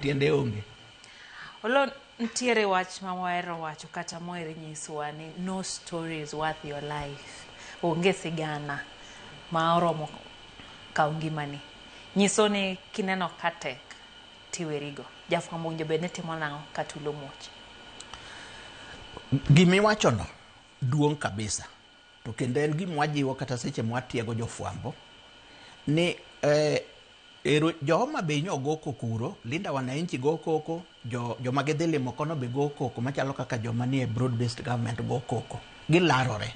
Tiende onge. Olo nitiere wach ma wahero wacho kata moher nyisowa ni no story is worth your life. Onge sigana ma oromo kawo ngimani. Nyiso ni kineno ka tek tiwerigo. Jafwambo owinjo bed ni timo nang'o ka tulo muoch? Gimiwachono duong' kabisa to kendo en gima wajiwo kata seche mwatiego jofwambo ni eh, Ero jo Homa Bay nyo go koko kuro, Linda Wananchi go koko, jo joma gidhi limo kono be go koko machalo kaka joma nie broad based government go koko. Gilarore.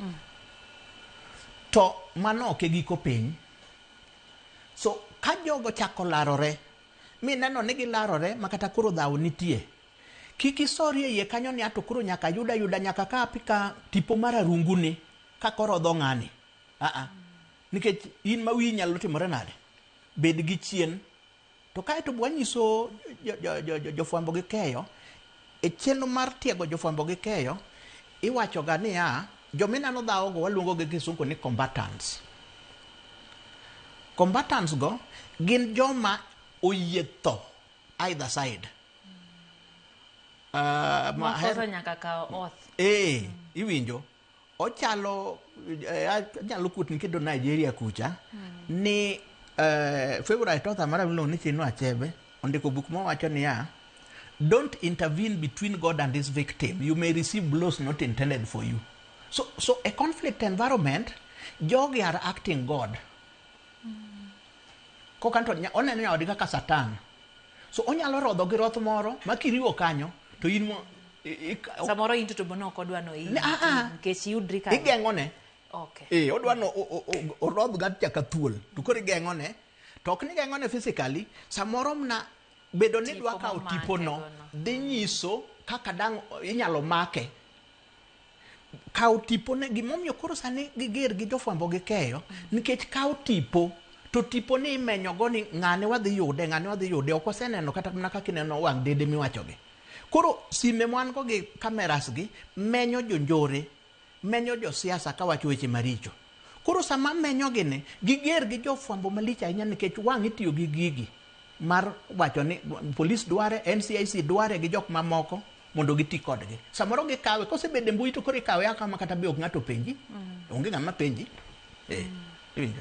To mano ok e giko piny. So ka jogo chako larore, mineno ni gilarore ma kata koro dhawo nitie, kik isori e iye kanyo ni ato koro nyaka ayud ayuda nyaka kapi ka tipo mar arunguni ka koro odho ng'ani. Aa, nikech in ma wiyi nyalo timore nade? Bed gi chien. To kae to wanyiso jofwambo gi keyo, e chenro mar tiego jofwambo gi keyo, iwacho ga niya, jomineno dhawo go waluongo gi kisungu ni combatants. Combatants go gin joma oyie tho either side. Moko nyaka kaw oath. Eh, iwinjo. Ochalo anyalo kuotni kendo Nigeria kucha ni favorite author mara miluongo ni Chinua Achebe ondiko buk mawacho niya don't intervene between God and his victim you may receive blows not intended for you. So a conflict environment jogi are acting God. Koka to oneno nyawadgi kaka Satan. So onyalo rodho gi roth moro ma kiriwo kanyo to in mo Samoro in to to ok odwa no in nikech iyudri kanyo. Igeng'one. Okay. Eh, odwa no orodh ga chaka thuol. To koro igeng'one. To ok ni geng'one physically, samoro mna bedo ni dwa kawo tipo no dhi nyiso kaka dang' inyalo make. Kawo tipo ne gimomiyo koro sani giger gi jofwambo gi keyo nikech kawo tipo to tipo ni imenyo go ni ng'ane wadhi yude ng'ane wadhi yude ok waseneno kata mana kaka ineno wang' dede miwacho gi. Koro sime mwan go gi cameras gi menyo jonjore menyo josiasa kawacho weche maricho. Koro sama menyo gi ni giger gi jofwambo malich ahinya nikech wang' itiyo gi gigi mar wacho ni polis dware, NCIC dware gi jok mamoko mondo giti kodgi. Samoro gikawe kosebedo e mbui to koro ikawe akawa ma kata be ok ng'ato penji. Onge ng'ama penji. Eh, iwinjo?